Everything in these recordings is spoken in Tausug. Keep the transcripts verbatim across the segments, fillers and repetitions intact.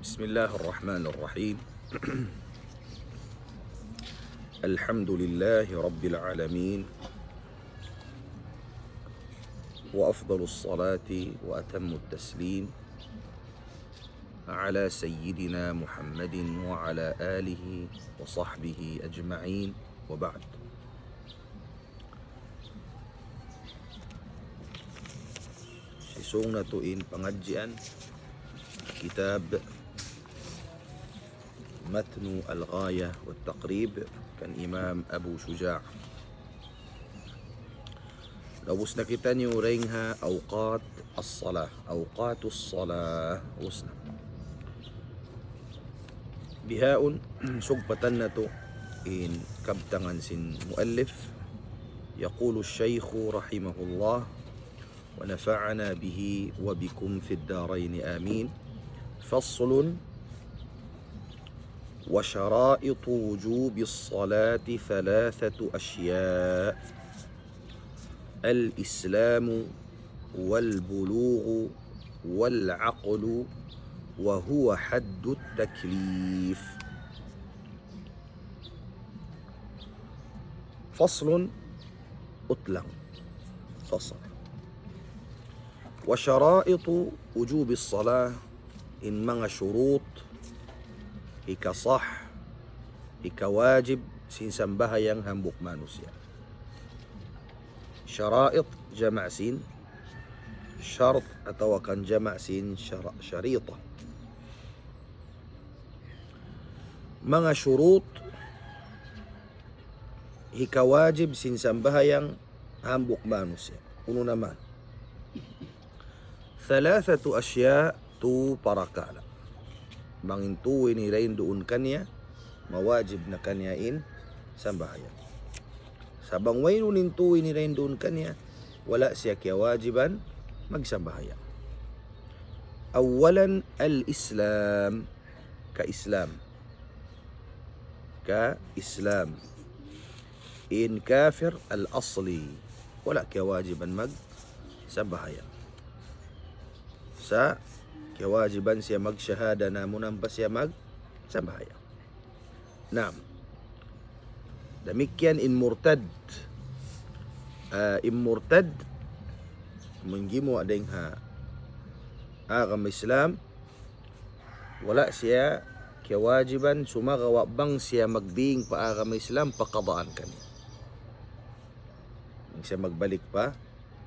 بسم الله الرحمن الرحيم. الحمد لله رب العالمين، وأفضل الصلاة وأتم التسليم على سيدنا محمد وعلى آله وصحبه أجمعين، وبعد. Sisung natu' in pangadjian kitab Matnu Al-Ghayah wa Taqrib kan Imam Abu Shuja'. Naubus na kitaniyu dayn ha awqat as-salah, awqatus salah. Ubus na. Bihaun, sugpatan natu' in kabtangan sin muallif. يقول الشيخ رحمه الله، ونفعنا به وبكم في الدارين آمين. فصل: وشرائط وجوب الصلاة ثلاثة أشياء: الإسلام والبلوغ والعقل وهو حد التكليف. فصل, utlang. Fasl. وشرائط وجوب الصلاة, in manga shurut, hikasah, hikawajib sin sambahayang hambuuk manusiya'. Shara'i' jama' sin shart atawa kan jama' sin shara-, sharita. Manga shurut hikawajib sin sambahayang hambuuk manusiya'. Unu na man? ثلاثة أشياء, tu parakala'. Bang in tu ini dayn duun kaniya, mawajib na kaniya in sambahayang. Sa' bang wayruun in tu ini dayn duun kaniya, wala' siya kiyawajiban magsambahayang. أولا الإسلام, ka-Islam. Ka-Islam. In kafir al-asli, wala' kiyawajiban magsambahayang. Sa' kiyawajiban siya magshahada na amu na ampa siya magsambahayang. Naam. Damikkiyan in murtad. Ah, in murtad, amu in gimuwa' dayn ha agama Islam, wala' siya kiyawajiban sumagawa' bang siya magbing pa agama Islam, pakadaan kaniya. Bang siya magbalik pa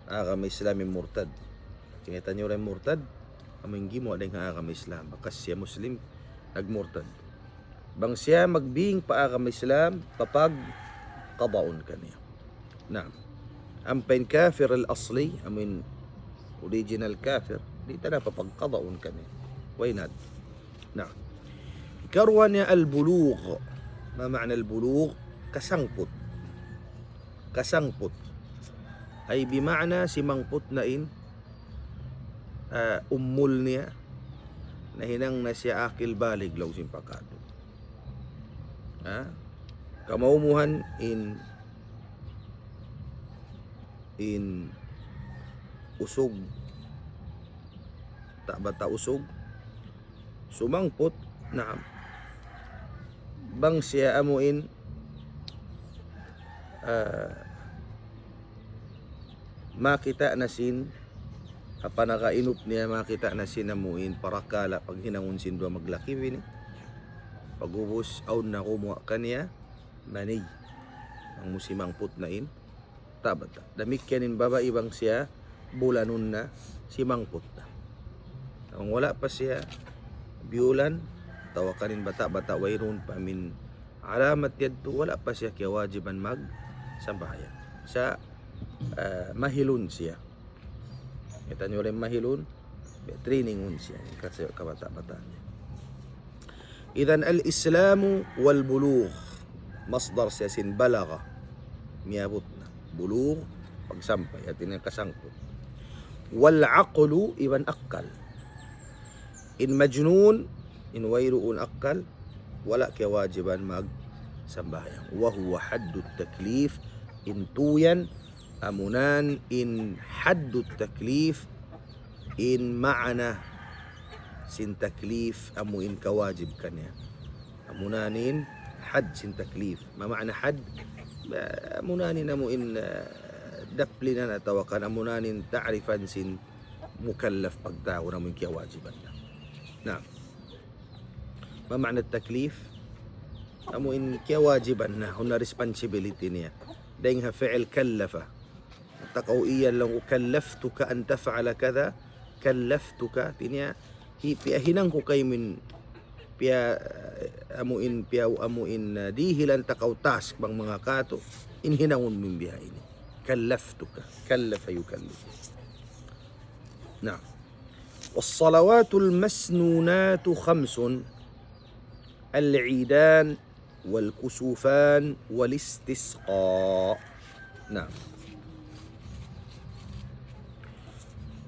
agama Islam in murtad. Kingatan niyu ra in murtad, amu in gimuwa' dayn ha agama Islam. Bakas siya Muslim, nagmurtad. Bang siya magbing pa agama Islam, papagkadaun kaniya. Naam. Ampa in kafir al-asli, amu in original kafir, di' ta na papagkadaun kaniya. Why not? Naam. Hikaruwa niya al-bulugh. ما معنى البلوغ؟ Kasangput. Kasangput. Ay bima'na simangput na in, ah, umul niya. Nahinang na siya akil balig laung sin pagkatu'. Ha? Kamaumuhan in, in usug, bata'-bata' usug, sumangput, naam. Bang siya amu in, ah, makita' na sin, ha panagainup niya makita' na sin amu in parakala' paghinangun sin duwa maglaki-bini. Pag'ubus, awn na gumuwa' kaniya mani. Amu simangput na in bata'-bata'. Damikkiyan in babai bang siya bulanun na, simangput na. Bang wala' pa siya biyulan, atawa kan in bata'-bata' wayruun pa amu in alamat yadtu, wala' pa siya kiyawajiban magsambahayang. Sa', ah, mahilun siya. Kita' niyu ra in mahilun, trainingun siya, kasi kabata'-bata' niya. إذن الإسلام والبلوغ, masdar siya sin balagha, miyabut na. Bulugh, pagsampay, hati niya kasangput. والعقل, iban akkal. In majnun, in wayruun akkal, wala' kiyawajiban magsambahayang. وهو حد التكليف, in tu yan, amu na in haddut taklif, in maana sin taklif amu in kawajib kaniya. Amuna in had sin taklif. Ma ma'na had? Ba, amuna in amu in, ah, daplinan atawa kan amuna in ta'rifan sin mukallaf pagtawagun amu in kiyawajiban na. Na. Ma ma'na taklif? Amu in kiyawajiban na, awn na responsibility niya. Dayn ha fi'il kallafa. Takaw iyan laung ku, "Kallaftuka an taf'ala kadha, kallaftuka." Hati niya, hi-, piyahinang ku kaymu in, piya, amu in, piya, amu in, ah, dihilan ta kaw task bang manga katu', in hinangun mu in biya' ini. Kallaftuka, kallafa yukallifu. Na. والصلوات المسنونات خمس: العيدان، والكسوفان، والاستسقاء. Na.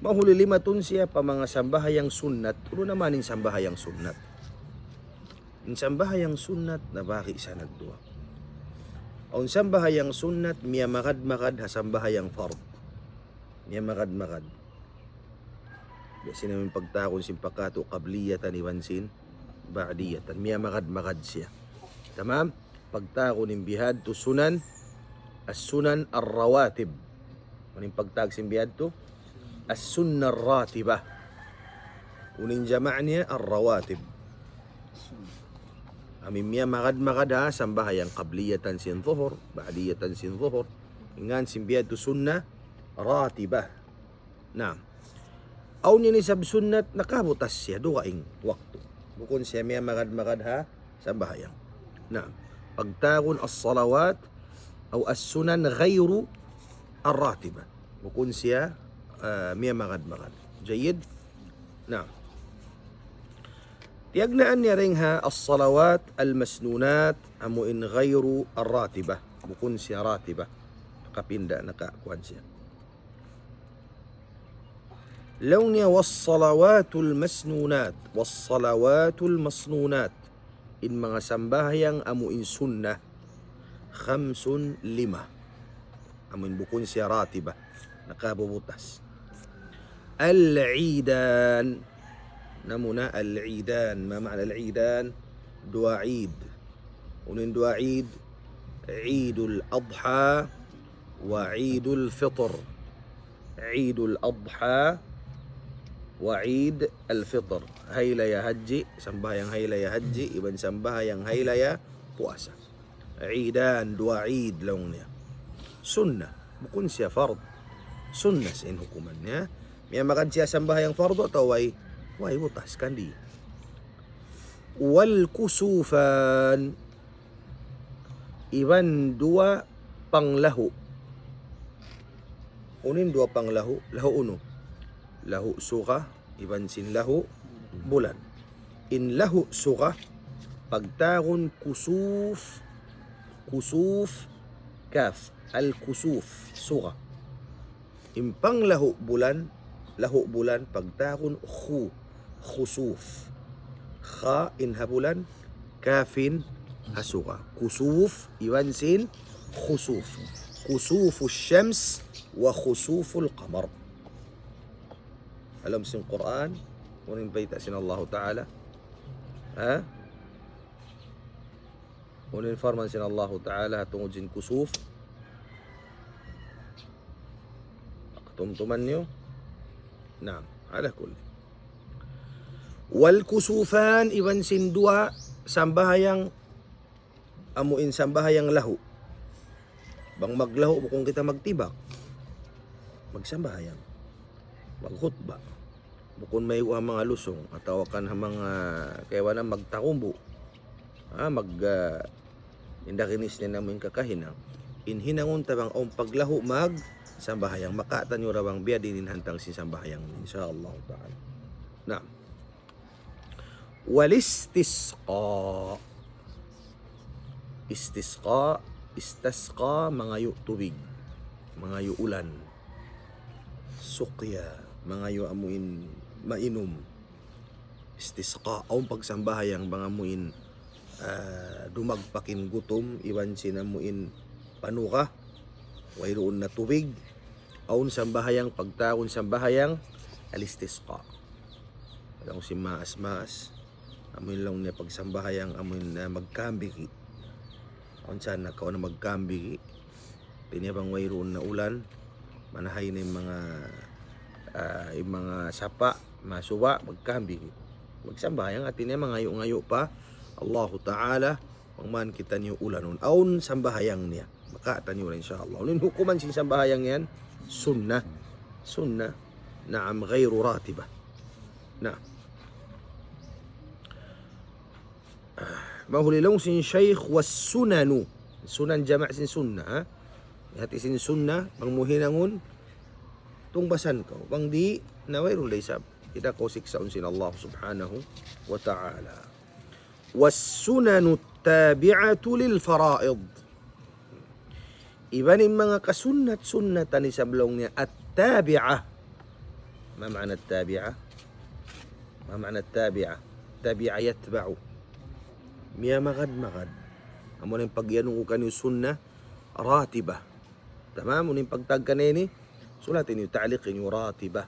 Mahuli lima tun siya pa manga sambahayang sunnat. Unu na man in sambahayang sunnat? In sambahayang sunnat nabahagi' siya nagduwa. Awn sambahayang sunnat miyamagad-magad ha sambahayang fard. Miyamagad-magad. Biya' sin amu in pagtawagun sin pa katu' qabliyatan iban sin ba'diyatan. Miyamagad-magad siya. Tamam? Pagtawagun in bihadtu sunan, as-sunan ar-rawatib. Unu in pagtawag sin bihadtu? As-sunnah ar-ratibah. Unu in jama' niya? Ar-rawatib. Amu in miyamagad-magad ha sambahayang qabliyatan sin zuhur, ba'diyatan sin zuhur. In ngan sin bihadtu sunnah ratibah. Na. Awn ini isab sunnat nakabutas siya dugaing waktu. Bukun siya miyamagad-magad ha sambahayang. Na. Pagtawagun as-salawat aw as-sunan ghayru ar-ratibah. Bukun siya, ah, miyamagad-magad. Jayyid? Na. Tiyagnaan niya dayn ha as-salawat al-masnunat amu in ghayru ar-ratibah. Bukun siya ratibah. Nakapinda, nakakuan siya. Laung niya, والصلوات المسنونات، والصلوات المسنونات. In manga sambahayang amu in sunnah. خمس, lima. Amu in bukun siya ratibah. Nakabubutas. العيدان. Na muna al-idan. Ma ma'na al-idan? Duwa id. Unu in duwa id? Idul Adha wa Idul Fitr. Idul Adha wa Id al-Fitr. Haylaya hajji, sambahayang haylaya hajji, iban sambahayang haylaya puasa. Idan, duwa id laung niya. Sunnah, bukun siya fard. Sunnah sin hukuman niya. Miyamagad siya sambahayang fardu atawa way? Way, butas kan di. والكسوفان. Iban duwa panglahu'. Unu in duwa panglahu'? Lahu' unu? Lahu' suga, iban sin lahu' bulan. In lahu' suga, pagtawagun kusuf, kusuf, kaf, al-kusuf, suga. In panglahu' bulan, lahu' bulan, pagtawagun khu, khusuf. Kha in ha bulan, kaf in ha suga. Kusuf, iban sin khusuf. Khusufu shams wa khusuful qamar. Ha lawm sin Qur'an, unu in bayta' sin Allahu Ta'ala? Ha? Unu in parman sin Allahu Ta'ala ha tungud sin kusuf? Katumtuman niyu? Naam, ala kulli. والكسوفان, iban sin duwa sambahayang amu in sambahayang lahu'. Bang maglahu', bukun kita magtibak. Magsambahayang. Magkhutba. Bukun maygu' ha manga lusung, atawa kan ha manga kaibanan magtakumbu'. Ha, mag, ah, indakinis na namu' in kakahinang. In hinangun ta bang awn paglahu' magsambahayang, makawa' taniyu ra bang biyadiin in hantang sin sambahayang, insya Allah ta'ala. Naam. والاستسقاء. Istisqa, istasqa, mangayu' tubig, mangayu' ulan. Suqya, mangayu' amu in mainum. Istisqa, awn pagsambahayang bang amu in, ah, dumagpak in gutum, iban sin amu in panuka, wayruun na tubig, awn sambahayang, pagtawagun sambahayang al-istisqa. Laung sin maas-maas, amu in laung niya pagsambahayang amu in, ah, magkambiki. Awn sa nakauna magkambiki. Hati niya bang wayruun na ulan, manahay na in manga, ah, in manga sapa', masuba', magkambiki. Magsambahayang, hati niya mangayu'-ngayu' pa Allahu Ta'ala, bang man kitaniyu ulanun. Awn sambahayang niya. Makawa' taniyu ulan, insya Allah. Unu in hukuman sin sambahayang yan? Sunnah. Sunnah. Naam, ghayru ratibah. Naam. Mahuli laung sin Shaykh, was sunanu. Sunan jama' sin sunnah, ha? Hati sin sunnah, bang mu hinangun, tungbasan kaw. Bang di', na wayruun da isab. Di' da kaw siksaun sin Allah subhanahu wa ta'ala. Was sunanu tabi'atu lil faraid. Iban in manga kasunnat-sunnatan isab laung niya at-tabi'ah. Ma ma'na at-tabi'ah? Ma ma'na at-tabi'ah? Tabi'a yatba'u. Miyamagad-magad. Amu na in pag-iyanun ku kaniyu sunnah ratibah. Tamam, unu in pagtawag kaniya ini? Sulati niyu, ta'liqi niyu, ratibah.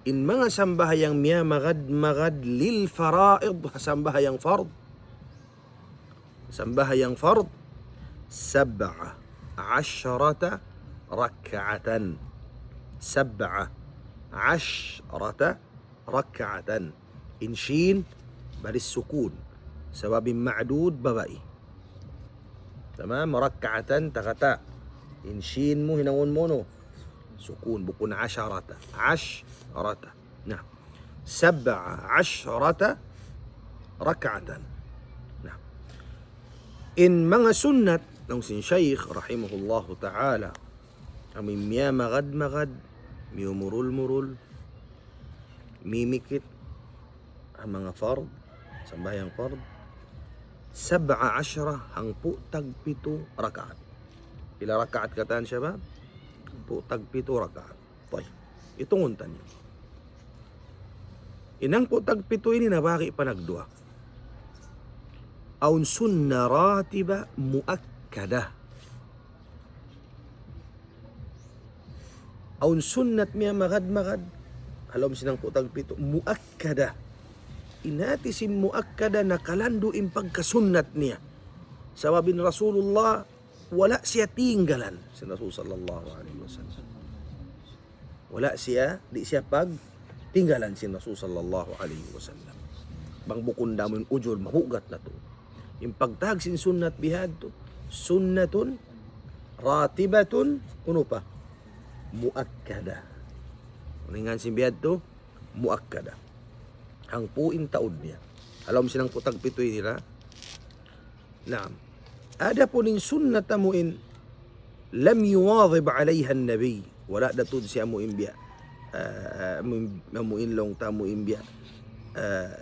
In manga sambahayang miyamagad-magad lil faraid, sambahayang fard. Sambahayang fard, sab'a ashrata rak'atan. Sab'a ashrata rak'atan. In shin, baris sukun. Sabab in ma'dud, babai. Tamam, rak'atan, takata. In shin mu, hinangun mu, no? Sukun, bukun asharata. Ashrata. Na. Sab'a ashrata rak'atan. Na. In manga sunnat, laung sin Shaykh, rahimahullahu ta'ala, amu in miyamagad-magad, miyumurul-murul, mimikit, ha manga fard, sambahayang fard, sab'a ashra, hangpu' tagpitu rakaat. Pila rakaat katan, shabab? Hangpu' tagpitu rakaat. Tayyib. Itungun taniyu. In hangpu' tagpitu ini nabahagi' pa nagduwa. Awn sunnah ratiba muakkada. Awn sunnat miyamagad-magad, ha lawm sin hangpu' tagpitu, muakkada. In hati sin muakkada, nakalandu' in pagkasunnat niya. Sabab in Rasulullah, wala' siya tinggalan sin Rasul sallallahu alayhi wasallam. Wala' siya, di' siya pagtinggalan sin Rasul sallallahu alayhi wasallam. Bang bukun da amu in ujur, mabugat na tuud. In pagtawag sin sunnat bihadtu, sunnatun ratibatun, unu pa? Muakkada. Unu in ngan sin bihadtu? Muakkada. Hangpu' in taud niya. Ha lawm sin hangpu' tagpitu ini ra. Naam. Adapun in sunnat amu in lam yuwadhib alayha an-nabi. Wala' da tuud siya amu in biya', ah, amu in, amu in laung ta amu in biya', ah,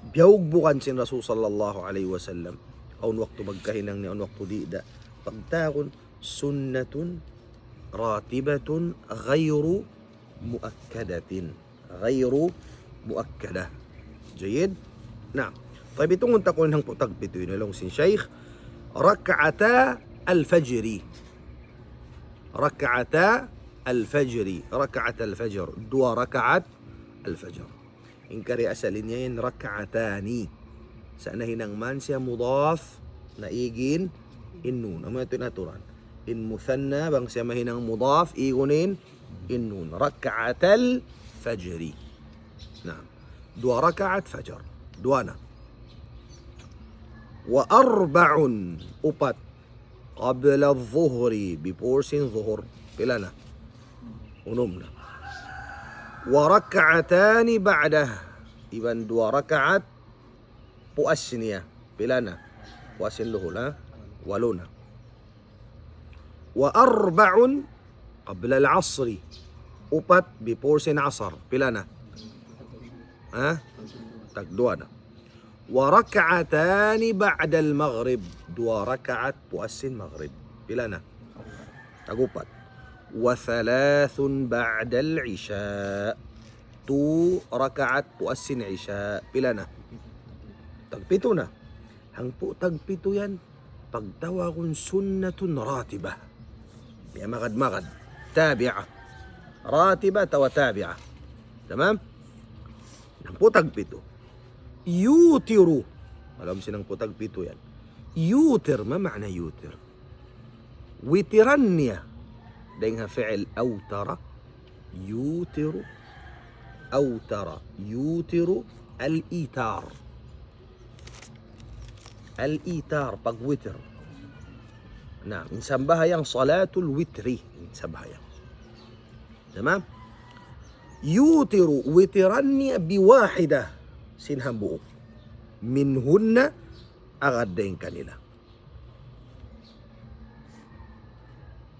biyugbukan sin Rasul sallallahu alayhi wasallam. Awn waktu magkahinang niya, awn waktu di' da. Pagtawagun sunnatun ratibatun ghayru muakkadatin. Ghayru muakkada. Jayyid? Naam. Tayyib, itungun ta kunu' in hangpu' tagpitu ini laung sin Shaykh. Rak'ata al-fajri. Rak'ata al-fajri. Rak'ata al-fajr. Duwa rakaat al-fajr. In kari asal niya yan rak'atani. Sa' nahinang man siya mudaf, naig in nun. Amu yadtu in aturan. In muthanna, bang siya mahinang mudaf, igun in nun. Rak'atal fajri. Naam. Duwa rakaat fajar. Duwa na. Wa arba'un, upat. Qabla adh-dhuhri, before sin dhuhur. Pila na? Unum na. Wa rak'atani ba'dah. Iban duwa rakaat puas niya. Pila na? Puas sin dhuhur, ha? Walu na. Wa arba'un qabla al-asri. Upat before sin asar. Pila na? Ha? Tagduwa na. Wa rak'atani ba'da al-maghrib. Duwa rakaat puas sin maghrib. Pila na? Tagupat. Wa thalathun ba'da al-isha. Tu rakaat puas sin isha. Pila na? Tagpitu na. Hangpu' tagpitu yan, pagtawagun sunnatun ratibah. Miyamagad-magad. Tabi'ah. Ratibah atawa tabi'ah. Tamam? Hangpu' tagpitu. Yutiru. Alam sin hangpu' tagpitu yan. Yutir, ma ma'na yutir? Witiran niya. Dayn ha fi'il awtara. Yutiru. Awtara. Yutiru. Al-itar. Al-itar, pag-witr. Na, in sambahayang salatul witri. In sambahayang. Tamam? Yutiru, witiran niya biwahida. Sin hambuuk. Minhunna, agad dayn kanila.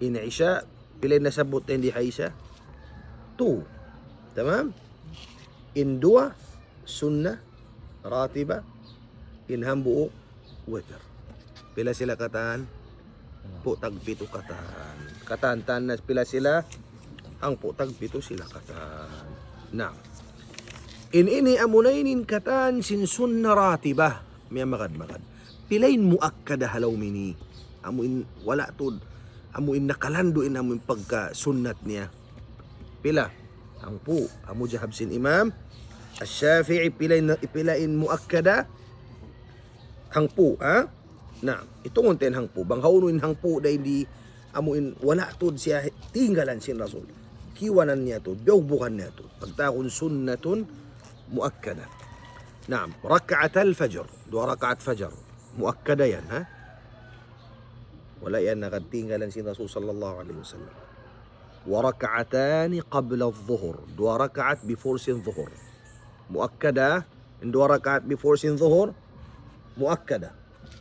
In Isya, pila in nasabbut namu' di ha Isya? Two. Tamam? In duwa, sunna, ratiba, in hambuuk, witr. Pila sila katan? Hangpu' tagpitu katan. Katan-katan na pila sila? Hangpu' tagpitu sila katan. Na, in ini amuna ini in katan sin sunna ratiba. Miyamagad-magad. Pila in muakkada ha lawm ini? Amu in wala' tuud. Amu in nakalandu' in amu in pagka sunnat niya. Pila? Hangpu'. Amu jahab sin Imam Ash-Shafi'i, pila in, pila in muakkada? Hangpu', ha? Na, itungun ta in hangpu'. Bang hawnu in hangpu' dayn di amu in wala' tuud siya tinggalan sin Rasul. Kiyawanan niya tuud, biyugbukan niya tuud. Pagtawagun sunnatun muakkada. Naam, rak'atal fajr. Duwa rakaat fajar. Muakkada yan, ha? Wala' yan nakatinggalan sin Rasul sallallahu alayhi wasallam. Wa rak'atani qabla adh-dhuhr. Duwa rakaat before sin dhuhr. Muakkada, in duwa rakaat before sin dhuhr, muakkada.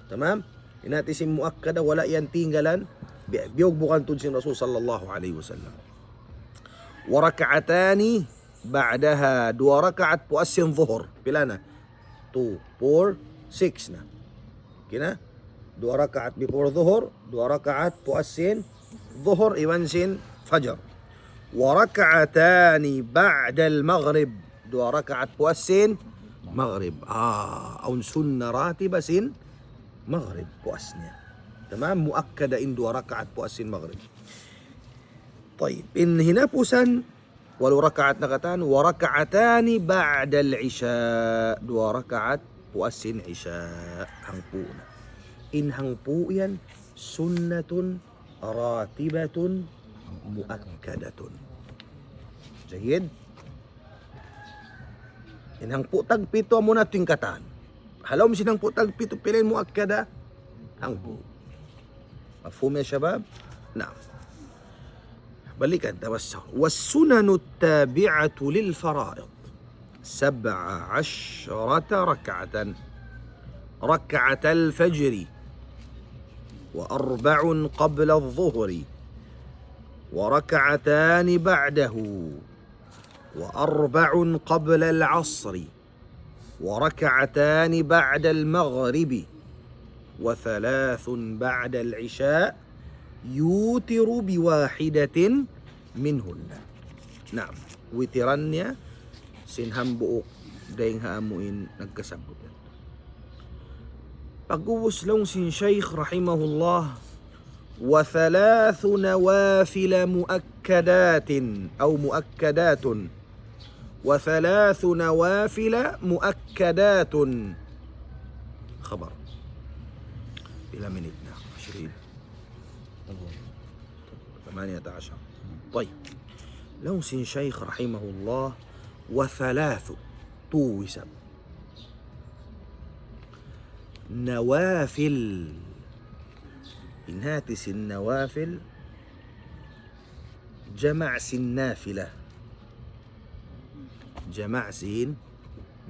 Tamam? In hati sin muakkada, wala' yan tinggalan, bi-, biyugbukan tuud sin Rasul sallallahu alayhi wasallam. Wa rak'atani ba'daha, duwa rakaat puas sin dhuhr. Pila na? Two, four, six na. Okay na? Duwa rakaat before dhuhr, duwa rakaat puas sin dhuhr iban sin fajar. Wa rak'atani ba'dal maghrib, duwa rakaat puas sin maghrib. Ah, awn sunna ratiba sin maghrib puas niya. Tamam, muakkada in duwa rakaat puas sin maghrib. Tayyib, in hinapusan, walu rakaat na katan, wa rak'atani ba'dal isya, duwa rakaat puas sin isya, hangpu' na. In hangpu' yan, sunnatun ratibatun muakkadatun. Jayyid. In hangpu' tagpitu amuna tingkatan. Ha lawm sin hangpu' tagpitu pila in muakkada? Hangpu'. Mafhum ya shabab? Naam. Balikan, tawassaw. والسنن التابعة للفرائض سبع عشرة ركعة. ركعتا الفجر وأربع قبل الظهر وركعتان بعده وأربع قبل العصر وركعتان بعد المغرب وثلاث بعد العشاء يوتر بواحدة منهن. Naam, witiran niya sin hambuuk dayn ha amuin nagkasabbut. Pag'ubus laung sin Shaykh rahimahullah, وثلاث نوافل مؤكدات أو مؤكدات. وثلاث نوافل مؤكدات. خبر. Pila minit na? عشرين. ثمانية عشر. طيب. Laung sin Shaykh rahimahullah, وثلاث. Tū isab. Nawafil. In hati sin nawafil, jama' sin nafila. Jama' sin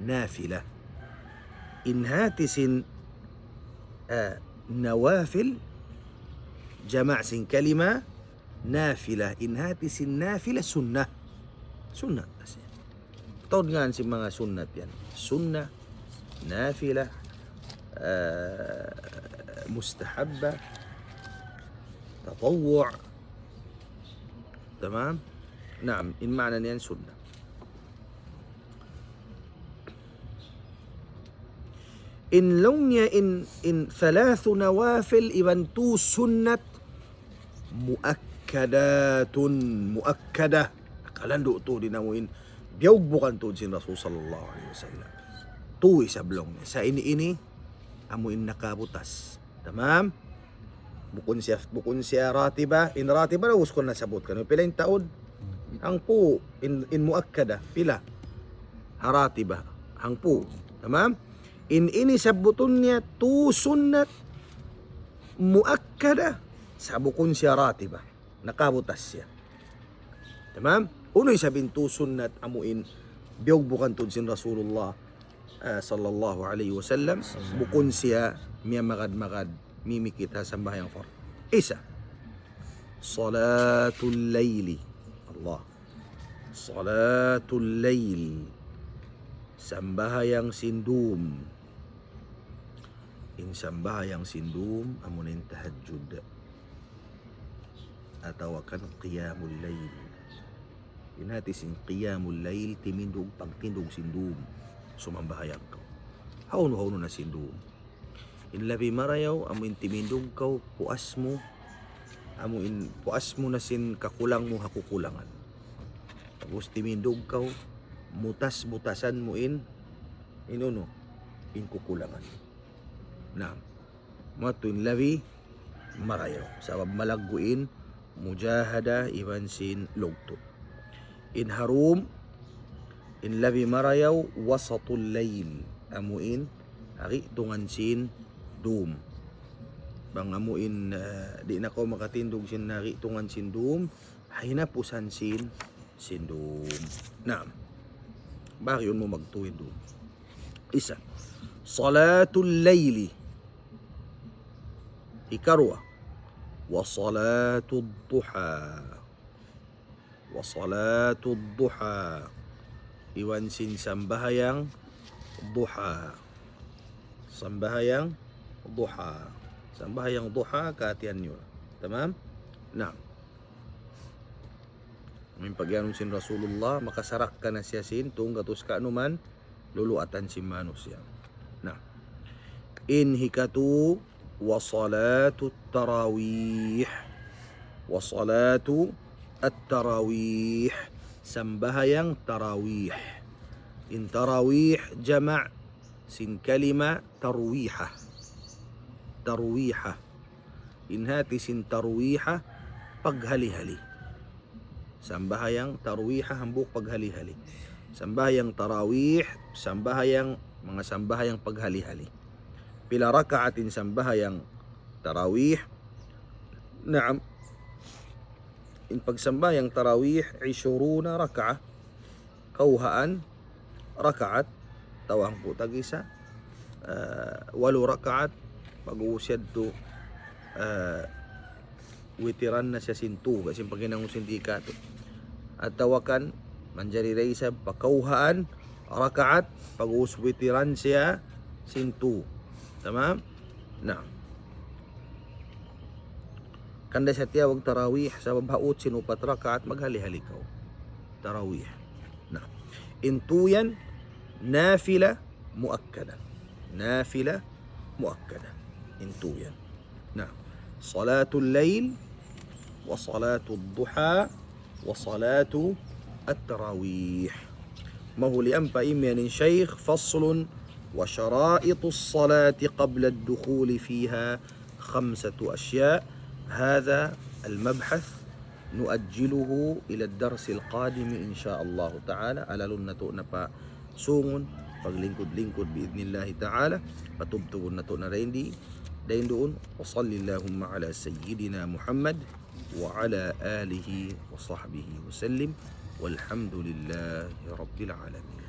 nafila. In hati sin, ah, nawafil, jama' sin kalima nafila. In hati sin nafila sunnat. Sunnat. Taud ngan sin manga sunnat yan. Sunnah, nafila, ah, mustahabba, tatawwu'. Tamam? Naam, in maana niyan sunnah. In laung niya in, in thalathu nawafil iban tū sunnat muakkadatun, muakkada. Kalandu' tuud in amuin Biyugbukan tuud sin Rasul sallallahu alayhi wasallam. Tū isab laung niya. Sa' ini, ini, amu in nakabutas. Tamam? Bukun siya, bukun siya ratiba. In ratiba na, us ku na sabut kaniyu. Pila in taud? Hangpu'. In, in muakkada. Pila? Ha ratiba. Hangpu'. Tamam? In ini sabutun niya tū sunnat muakkada. Sa' bukun siya ratiba. Nakabutas siya. Tamam? Unu isab in tū sunnat amu in biyugbukan tuud sin Rasulullah, eh, sallallahu alayhi wasallam, bukun siya miyamagad-magad, mimikit ha sambahayang fard. Isa. Salatul layli. Allah. Salatul layl. Sambahayang sin dum. In sambahayang sin dum, amuna in tahajjud. Atawa kan qiyamul layl. In hati sin qiyamul layl, timindug, pagtindug sin dum. Sumambahayang kaw. Hawnu-hawnu na sin dum. In labi marayaw, amu in timindug kaw, puas mu, amu in puas mu na sin kakulang mu ha kukulangan. Tapus timindug kaw, mutas-butasan mu in, in unu, in kukulangan. Na, matu in labi marayaw. Sabab malaggu' in mujahada iban sin lugtu'. In ha dum, in labi marayaw, wasatul layl. Amu in, ha gi'tungan sin dum. Bang amu in, eh, di' na kaw makatindug sin ha gi'tungan sin dum, ha hinapusan sin, sin dum. Naam. Bariun mu magtuy dum. Isa. Salatul layli. Hikaruwa. Wa salatud duha. Wa salatud duha. Iban sin sambahayang duha. Sambahayang duha. Sambahayang duha, kahatihan niyu. Tamam? Naam. Amu in pagiyanun sin Rasulullah, makasarakka na siya sin tunggatus kaanuman luluatan sin manusiya'. Na, in hikatu, wa salatut tarawih. Wa salatu at-tarawih. Sambahayang tarawih. In tarawih jama' sin kalima tarwiha. Tarwiha. In hati sin tarwiha, paghali-hali. Sambahayang tarwiha hambuuk paghali-hali. Sambahayang tarawih, sambahayang, manga sambahayang paghali-hali. Pila rakaat in sambahayang tarawih? Naam. In pagsambahayang tarawih, عشرون ركعة. Kawhaan rakaat, atawa hangpu' tag-isa, ah, walu rakaat, pag-ubus yadtu, ah, witiran na siya sin tū, kasi paghinangun sin di' katu'. Atawa kan, manjari da isab, pa kawhaan rakaat, pag-ubus witiran siya sin tū. Tamam? Na. Hangkan da siya tiyawag tarawih, sabab ha ut sin upat rakaat, maghali-hali kaw. Tarawih. Na. In tū yan, nafila muakkada. Nafila muakkada. In tū yan. Na. Salatul layl, wa salatud duha, wa salatu at-tarawih. Mahuli ampa imiyan in Shaykh, فصل وشرائط الصلاة قبل الدخول فيها خمسة أشياء. هذا المبحث نؤجله إلى الدرس القادم إن شاء الله تعالى. Alalun natu' na pa sungun, paglingkud-lingkud bi'idhnillahi ta'ala, patubtubun natu' na dayn di, dayn duun. وصل اللهم على سيدنا محمد وعلى آله وصحبه وسلم. والحمد لله رب العالمين.